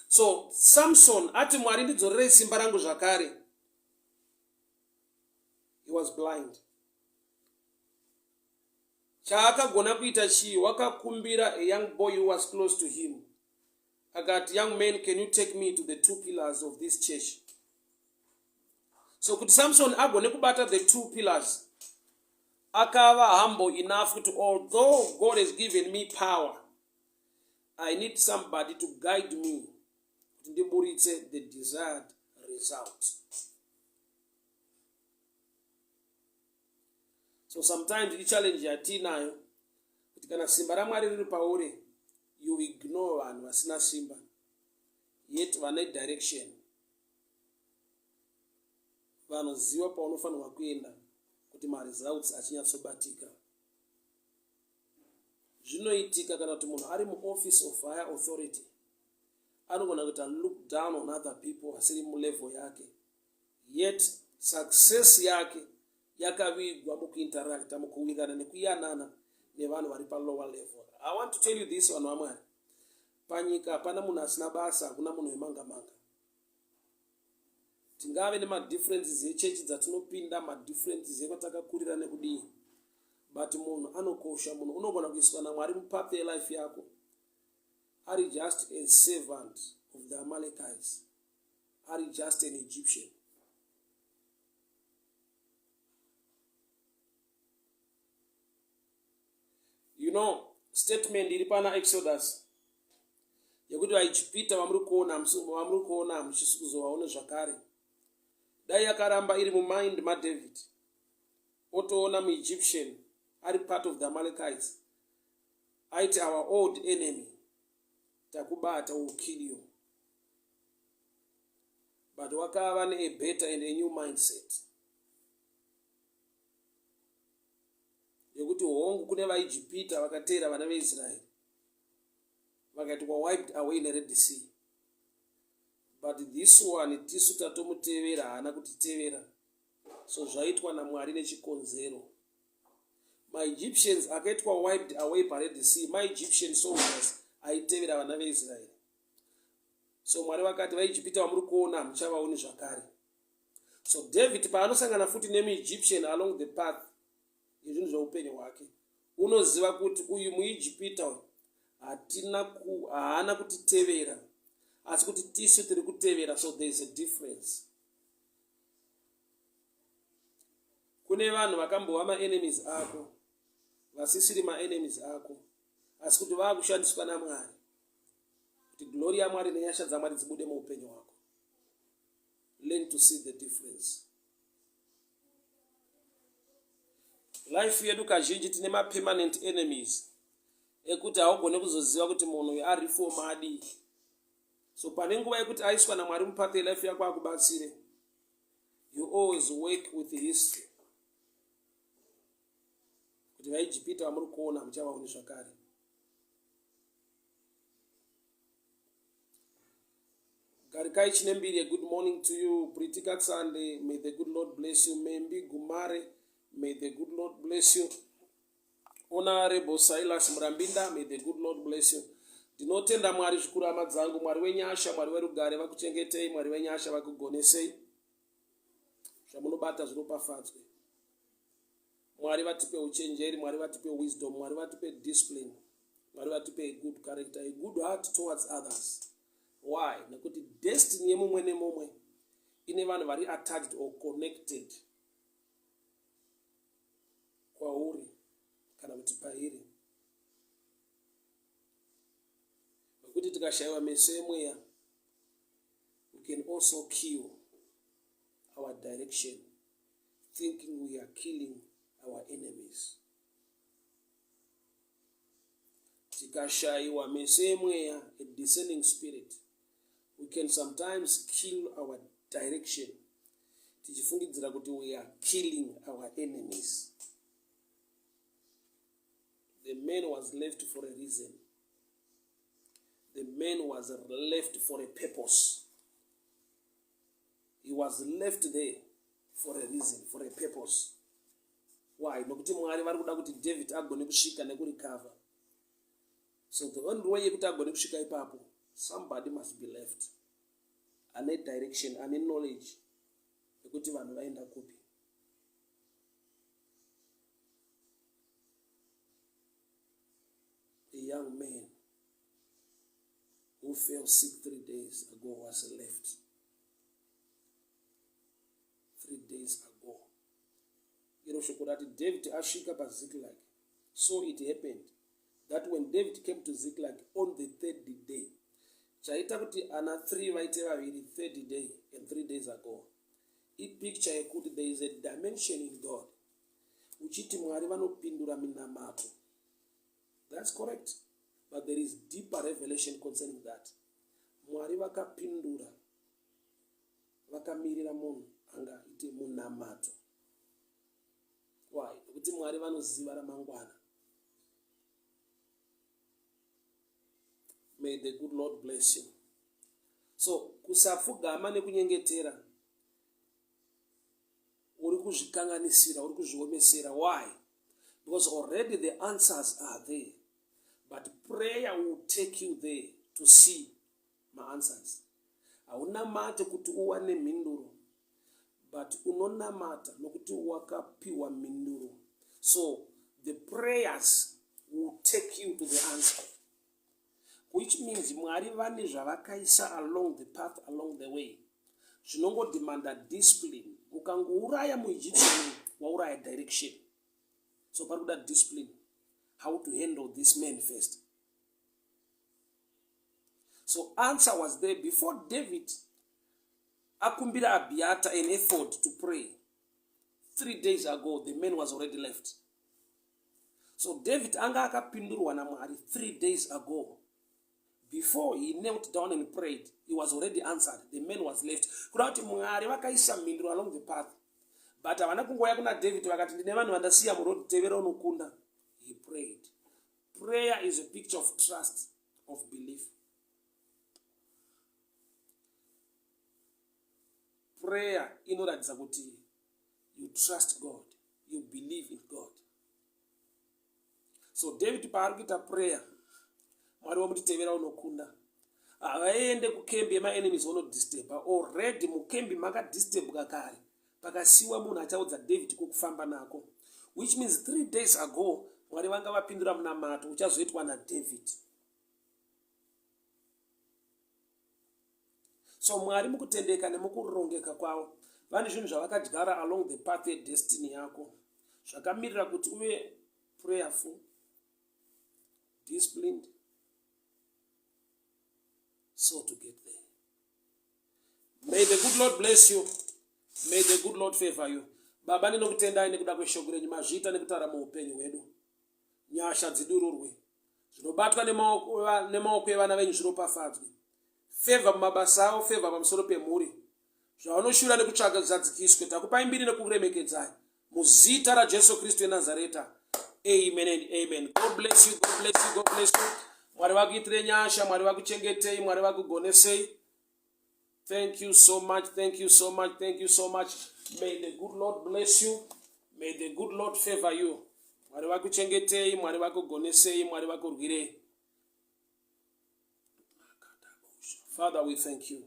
So Samson ati Mwari ndidzorerei simba rangu zvakare. He was blind. Chaakagona kuita chii? Wakakumbira a young boy who was close to him. Akati, young man, can you take me to the two pillars of this church? So kuti Samson agone kubata the two pillars, akava humble enough kuti although God has given me power, I need somebody to guide me kuti ndiburitse the desired result. So sometimes ichallenge yatiinayo kuti kana simba raMwari riri pauri, you ignore vanhu vasina simba yet vane direction, vanoziva paunofanirwa kuenda kuti maresults achinyatsobatika. Zvinoitika kana kuti munhu ari muoffice of higher authority anogona kuita look down on other people vasiri mulevel yake, yet success yake yakavigwa mukuinteracta, mukuwirirana nekuyanana nevanhu vari palower level. I want to tell you this, vanhu vaMwari, panyika hapana munhu asina basa, hakuna munhu wemanga manga. Tingave nemadifferences echechi dzatinopinda, madifferences ekwatakakurira nekudii, but munhu anokosha. Munhu unogona kuiswa naMwari mupath yelife yako ari just a servant of the Amalekites, ari just an Egyptian. You know, statement iri pana Exodus yekuti vaIjipita vamuri kuona vamuri kuona hamuchisi kuzovaone zvakare. Dai yakaramba iri mumind maDavid otoona muEgyptian ari part of the Amalekites aiti our old enemy takubata will kill you but wakava ne a better and a new mindset yekuti hongu kune vaijipita vakateera vana veisraeri vakaitwa wiped away nered sea but this one tisu tatomutevera haana kutitevera so zvaitwa namwari nechikonzero maegyptians akaitwa wiped away pared sea maegyptian soldiers aitevera vana veisraeri so mwari vakati vaijipita vamuri kuona hamuchavaoni zvakare so david paanosangana futi nemuegyptian along the path yezvinhu zveupenyu hwake unoziva kuti uyu muijipita uyu hatina ku haana kutitevera asi kuti tisu tiri kutevera so there is a difference kune vanhu vakambova maenemies ako vasisiri maenemies ako asi kuti vaakushandiswa namwari kuti glory yamwari nenyasha dzamwari dzibude muupenyu hwako learn to see the difference life yedu kazhinji tine mapermanent enemies ekuti haugone kuzoziva kuti munhu uyu arifoma adii so pane nguva yekuti aiswa namwari mupath yelife yako akubatsire you always work with history kuti vaijipita vamuri kuona muchavaoni zvakare Garikai Chinembiri, a good morning to you. Pretty Katsande, may the good Lord bless you. Membi Gumare, may the good Lord bless you. Honorable Silas Murambinda, may the good Lord bless you. Ndinotenda Mwari zvikuru hama dzangu, Mwari wenyasha, Mwari werugare vakuchengetei, Mwari wenyasha vakugonesei. Zvamunobata zviropafadzwe. Mwari vatipe uchenjeri, Mwari vatipe wisdom, Mwari vatipe discipline, Mwari vatipe a good character, a good heart towards others. Why? Nekuti destiny yemumwe nemumwe ine vanhu vari attached or connected kwauri kana kuti pairi. Nekuti tikashayiwa meso emweya, we can also kill our direction thinking we are killing our enemies. Tikashayiwa meso emweya, a discerning spirit, we can sometimes kill our direction tichifungidzira kuti we are killing our enemies. The man was left for a reason. The man was left for a purpose. He was left there for a reason, for a purpose. Why? Nokuti Mwari vari kuda kuti David agone kusvika nekurecover. So the only way yekuti agone kusvika ipapo, somebody must be left. Ane direction, ane knowledge yekuti vanhu vaenda kupi. A young man who fell sick three days ago was left. Three days ago. Iro shoko rati David asvika paZiklag. So it happened that when David came to Ziklag on the third day, chaita kuti ana 3 vaite vaviri third day and three days ago ipicture yekuti there is a dimension in God uchiti Mwari vanopindura minamato. That's correct. But there is deeper revelation concerning that. Mwari vakapindura vakamirira munhu angaite munamato. Why? Nekuti Mwari vanoziva ramangwana. May the good Lord bless you. So kusapfugama nekunyengetera uri kuzvikanganisira uri kuzviomesera why because already the answers are there but prayer will take you there to see maanswers haunamate kuti uwane mhinduro but unonamata nokuti wakapiwa mhinduro so the prayers will take you to the answer which means Mwari vane zvavakaisa along the path along the way zvinongodemanda discipline. Ukangouraya muEgyptian wauraya direction, so pari kuda discipline. how to handle this man first. So answer was there before David akumbira Abiata an effort to pray. Three days ago, the man was already left. So David anga akapindurwa naMwari three days ago. Before he knelt down and prayed, he was already answered. The man was left. Kuda kuti Mwari vakaisa mhinduro along the path. But havana kungouya kuna David vakati ndine vanhu vandasiya muroad tevera unokunda. He prayed. Prayer is a picture of trust, of belief. Prayer inoratidza kuti you trust God, you believe in God. So David paari kuita prayer, Mwari wamutitevera unokunda. Havaende kukembi yemaenemies vonodisturba. Already mukembi makadisturbwa kare. Pakasiwa munhu achaudza David kwekufamba nako. Which means three days ago Mwari vanga vapindura munamato uchazoitwa naDavid. So Mwari mukutendeka nemukurongeka kwavo vane zvinhu zvavakadyara along the path yedestiny yako zvakamirira kuti uve prayerful, disciplined, so to get there. May the good Lord bless you. May the good Lord favor you. Baba ndinokutendai nekuda kweshoko renyu mazviita nekutaura muupenyu hwedu. Nyasha dzidururwe. Zvinobatwa nemaoko evana venyu zviropafadzwe. Favor mumabasa avo, favor pamusoro pemhuri. Zvavanoshura nekutsvaga zvizadzikiswe. Takupai mbiri nekukuremekedzai. Muzita raJesu Kristu weNazareta. Amen and amen. God bless you, God bless you, God bless you. Mwari vakuitire nyasha, Mwari vakuchengetei, Mwari vakugonesei. Thank you so much, thank you so much, thank you so much. May the good Lord bless you. May the good Lord favor you. Mwari vakuchengetei, Mwari vakugonesei, Mwari vakurwirei. Father, we thank you.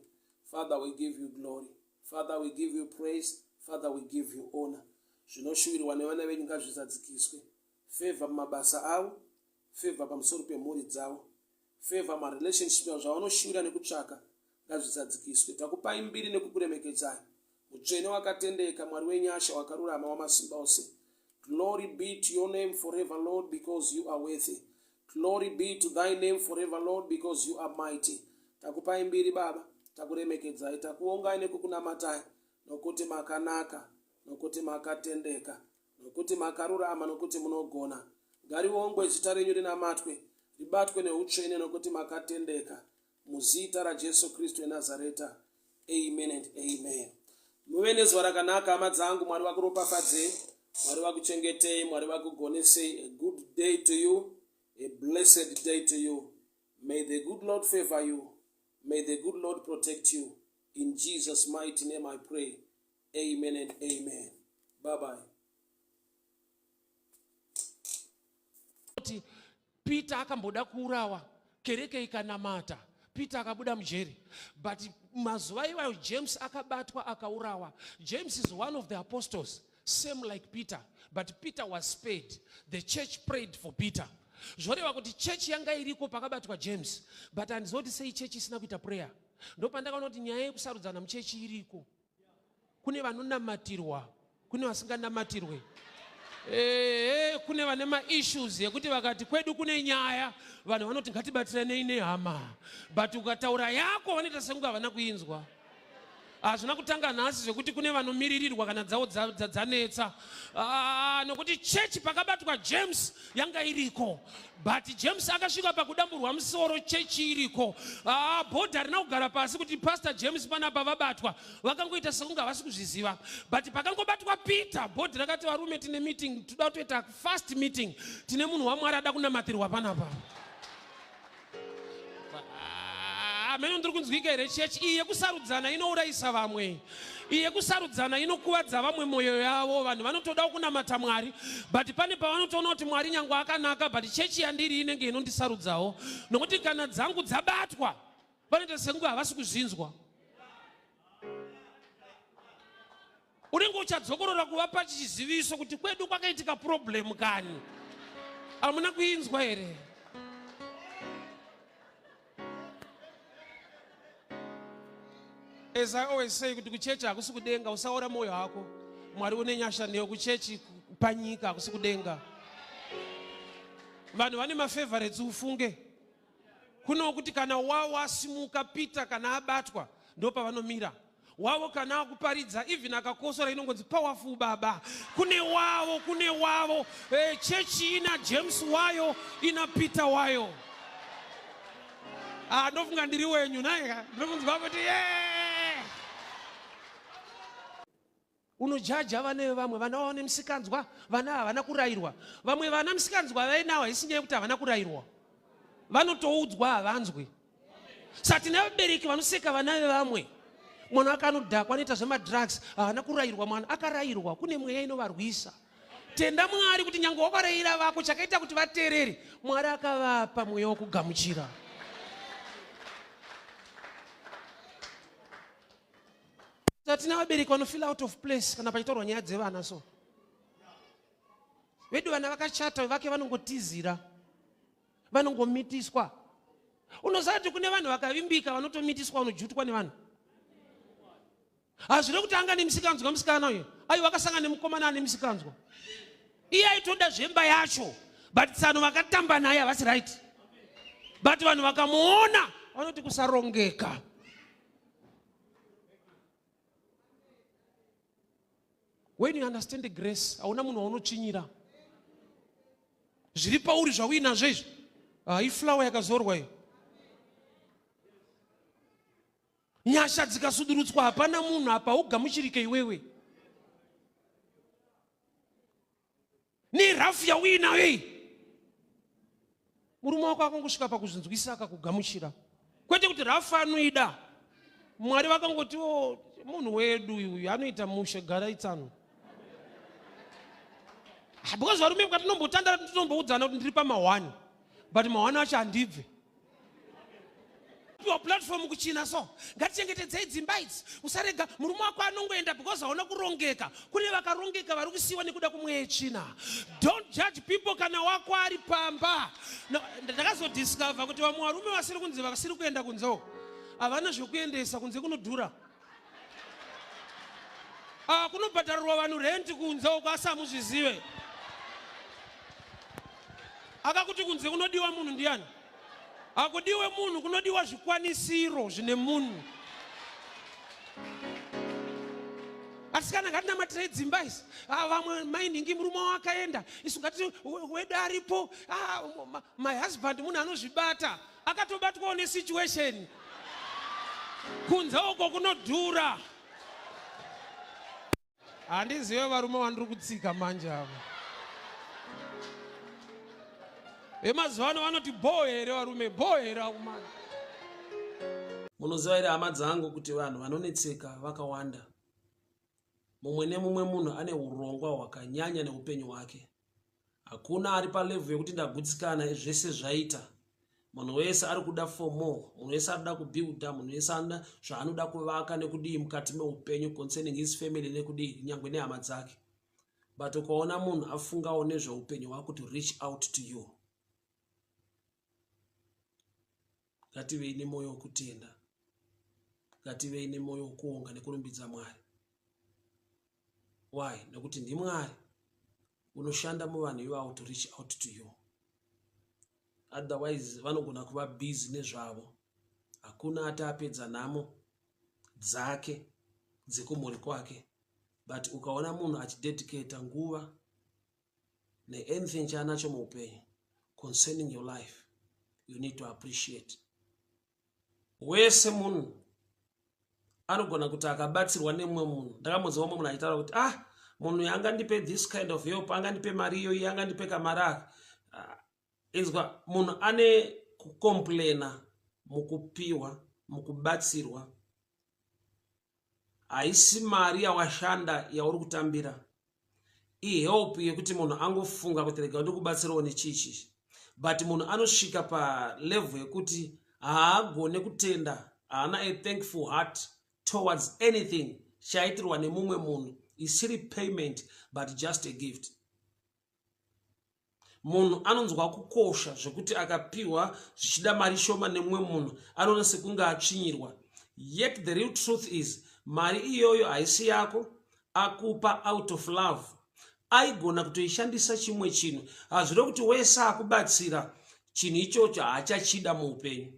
Father, we give you glory. Father, we give you praise. Father, we give you honor. Zvinoshuwirwa nevana venyu ngazvizadzikiswe. Favor mumabasa avo, favor pamusoro pemhuri dzavo, favor marelationship avo, zvavanoshuwira nekutsvaka ngazvizadzikiswe. Takupai mbiri nekukuremekedzai. Mutsvene wakatendeka, Mwari wenyasha wakarurama wamasimba ose. Glory be to your name forever, Lord, because you are worthy. Glory be to thy name forever, Lord, because you are mighty. Takupai mbiri Baba, takuremekedzai, takuongai nekukunamatai, nokuti makanaka, nokuti makatendeka, nokuti makarurama, nokuti munogona. Ngariongwe zita renyu rinamatwe, ribatwe neutsvene, nokuti makatendeka. Muzita raJesu Kristu weNazareta. Amen and amen. Muve nezuva rakanaka hama dzangu, Mwari vakuropafadzei, Mwari vakuchengetei, Mwari vakugonesei. A good day to you, a blessed day to you. May the good Lord favor you. May the good Lord protect you. In Jesus' mighty name I pray. Amen and amen. Bye bye. Kuti Peter akamboda kuurawa, kereke ikanamata, Peter akabuda mujeri. But mazuva iwayo James akabatwa akaurawa. James is one of the apostles, same like Peter, but Peter was spared. The church prayed for Peter. Zvoreva kuti church yanga iriko pakabatwa James, but handiziva kuti sei church isina kuita prayer. Ndopandakaona kuti nyaya yekusarudzana muchechi iriko. Kune vanonamatirwa, kune vasinganamatirwe. Ehe, kune vane maissues yekuti vakati kwedu kune nyaya, vanhu vanoti ngatibatsiranei nehama, but ukataura yako vanoita sekunge havana kuinzwa. Hazvina kutanga nhasi zvekuti kune vanomiririrwa kana dzavo dzanetsa. Ah, nokuti chechi pakabatwa James yanga iriko, but James akasvika pakudamburwa musoro chechi iriko. Ah, bhodhi harina kugara pasi kuti Pastor James panapa vabatwa, vakangoita sekunge havasi kuzviziva. But pakangobatwa Peter, bhodhi rakati varume tine meeting, toda kutoita fast meeting, tine munhu waMwari ada kunamatirwa panapa. Hameno ndiri kunzwika here chechi iyi yekusarudzana inourayisa vamwe, iyi yekusarudzana inokuvadza vamwe mwoyo yavo. Vanhu vanotoda kunamata Mwari, but pane pavanotoona kuti Mwari nyangwe akanaka, but chechi yandiri inenge inondisarudzawo, nokuti kana dzangu dzabatwa vanoita sekunge havasi kuzvinzwa. Unenge uchadzokorora kuvapa chiziviso kuti kwedu kwakaitika problem kani, hamuna kuinzwa here? As I always say kuti kuchechi hakusi kudenga, usaora moyo hako. Mwari une nyasha newe. Kuchechi panyika hakusi kudenga. Vanhu vane mafavorites ufunge. Kuno kuti kana wawo asimuka Peter kana abatwa ndopavanomira. Wavo kana akuparidza even akakosora inongonzi powerful baba. Kune wavo, kune wavo. Eh, chechi ina James wayo, ina Peter wayo. Ah, ndofunga ndiri wenyu naye. Ndiri kunzwa kuti yeah. Unojaja vana vevamwe, vana vavo nemisikanzwa, vana havana kurayirwa. Vamwe vana misikanzwa vainawo haisi nyaya yekuti havana kurayirwa, vanotoudzwa havanzwi. Saka tine vabereki vanoseka vana vevamwe. Mwana wake anodhakwa, anoita zvemadrugs, haana kurayirwa. Mwana akarayirwa, kune mweya inovarwisa. Tenda Mwari kuti nyange wakarayira vako, chakaita kuti vateerere, Mwari akavapa mweya wekugamuchira. Tatina vabereki vanofeel out of place kana pachitaurwa nyaya dzevana so. Vedu vana vakachata vake vanongotizira. Vanongomitiswa. Unoziva kuti kune vanhu vakavimbika vanotomitiswa vanojutwa nevanhu. Hazvina kuti anga nemisikanzwa musikana uyu. Aiwa akasangana nemukomana ane misikanzwa. Iye aitoda zvemba yacho. But tsano vakatamba naye havasi right. But vanhu vakamuona vanoti kusarongeka. When you understand the grace, hauna munhu waunotsvinyira. Zviri pauri zvauinazvo izvi. Ah, iflower yakazorwa iyo. Nyasha dzikasudurutswa hapana munhu apa ugamuchirike iwewe. Nerafu yauinayo iyi. Murume wako akangosvika pakuzvinzwisisa akakugamuchira. Kwete kuti rafu anoida. Mwari vakangoti oh, munhu wedu uyu anoita mushe garai tsano. Ah, because varume kwatinombotandara tinomboudzana kuti ndiri pamahwani. But mahwani acho handibve. Piwa platform kuchina so ngatichengetedzei dzimba idzi usarega murume wako anongoenda because hauna kurongeka kune vakarongeka vari kusiyiwa nekuda kumweya yetsvina don't judge people kana wako ari pamba no, ndakazodiscover kuti vamwe varume vasiri kunzi vasiri kuenda kunze uko havana zvekuendesa kunze kunodhura ah, kunobhadharirwa vanhu renti kunze uko asi hamuzvizive akakuti kunze kunodiwa munhu ndiani hakudiwe munhu kunodiwa zvikwanisiro zvine munhu asikana ngatinamatirei dzimba izi ah, vamwe mainhingi murume wakaenda isu ngati wedu aripo ah, my husband munhu anozvibata akatobatwawo nesituation kunze uko kunodhura Handizive varume vandiri kutsika manje ava. Vemazuva ano vanoti bhoo here varume, bhoo here akumana. Munoziva here hama dzangu kuti vanhu vanonetseka vakawanda. Mumwe nemumwe munhu ane urongwa hwakanyanya neupenyu hwake. Hakuna ari palevel yekuti ndagutsikana zvese zvaita. Munhu wese ari kuda for more, munhu wese ari kuda kubuilda, munhu wese anoda zvaanoda kuvaka nekudii mukati meupenyu concerning his family nekudii nyangwe nehama dzake. But ukaona munhu afungawo nezveupenyu hwako to reach out to you. Ngativei nemoyo wekutenda. Ngativei nemoyo wekuonga nekurumbidza Mwari. Why? Nekuti ndiMwari unoshanda muvanhu ivavo to reach out to you. Otherwise vanogona kuva busy nezvavo. Hakuna ati apedza nhamo dzake dzekumhuri kwake. But ukaona munhu achidedicata nguva neanything chaanacho muupenyu concerning your life, you need to appreciate. Wese munhu anogona kuti akabatsirwa nemumwe munhu. Ndakambonzwa mumwe munhu achitaura kuti ah, munhu uyu angandipe this kind of help, angandipe mari iyoyi, angandipe kamari aka. Ah, inzwa, munhu ane kucomplaina mukupiwa, mukubatsirwa. Haisi mari yawashanda yauri kutambira. Ihelp yekuti munhu angofunga kuti rega ndikubatsirawo nechichi. But munhu anosvika palevel yekuti haagone kutenda, haana a thankful heart towards anything chaitirwa nemumwe munhu isiri payment but just a gift. Munhu anonzwa kukosha zvekuti akapiwa zvichida mari shoma nemumwe munhu anoona sekunge atsvinyirwa. Yet the real truth is mari iyoyo haisi yako, akupa out of love. Aigona kutoishandisa chimwe chinhu. Hazvirevi kuti wese akubatsira chinhu ichocho haachachida muupenyu.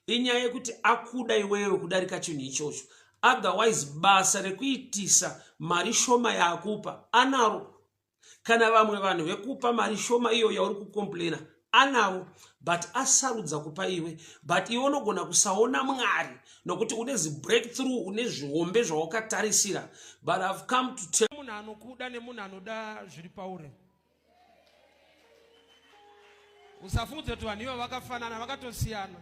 Inyaya yekuti akuda iwewe kudarika chinhu ichocho. Otherwise basa rekuitisa mari shoma yaakupa anaro. Kana vamwe vanhu vekupa mari shoma iyo yauri kucomplaina anavo but asarudza kupa iwe but iwe unogona kusaona mwari nokuti une zibreakthrough une zvihombe zvawakatarisira but ihave come to tell munhu anokuda nemunhu anoda zviri pauri usafungudze kuti vanhu ivo vakafanana vakatosiyana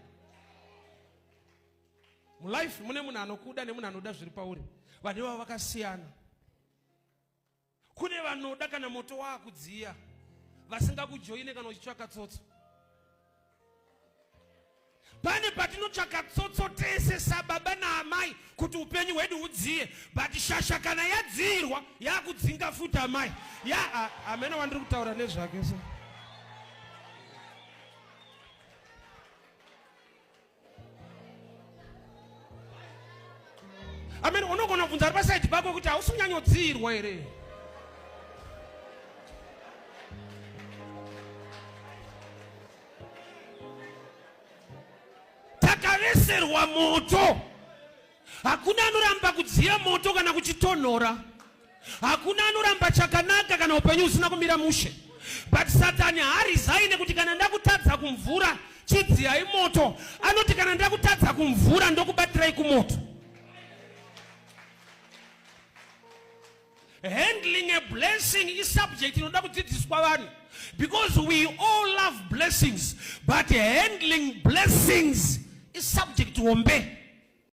mulife mune munhu anokuda nemunhu anoda zviri pauri vanhu ivavo vakasiyana Kune vanoda kana moto waakudziya vasingakujoine kana uchitsvaka tsotso. Pane patinotsvaka tsotso tese sababa naamai kuti upenyu hwedu hudziye, but shasha kana yadziirwa yakudzinga futi amai ya amene wandiri kutaura nezvake so. Amen. Unogona kubvunza ari pasaidi pako kuti hausi kunyanyodziirwa here? Takaveserwa moto. Hakuna anoramba kudziya moto kana kuchitonhora. Hakuna anoramba chakanaka kana upenyu husina kumira mushe. But Satani haarizaine kuti kana ndakutadza kumvura chidziyai moto. Anoti kana ndakutadza kumvura ndokubatirai kumoto. Handling a blessing isubject inoda kudzidziswa vanhu because we all love blessings but handling blessings isubject hombe.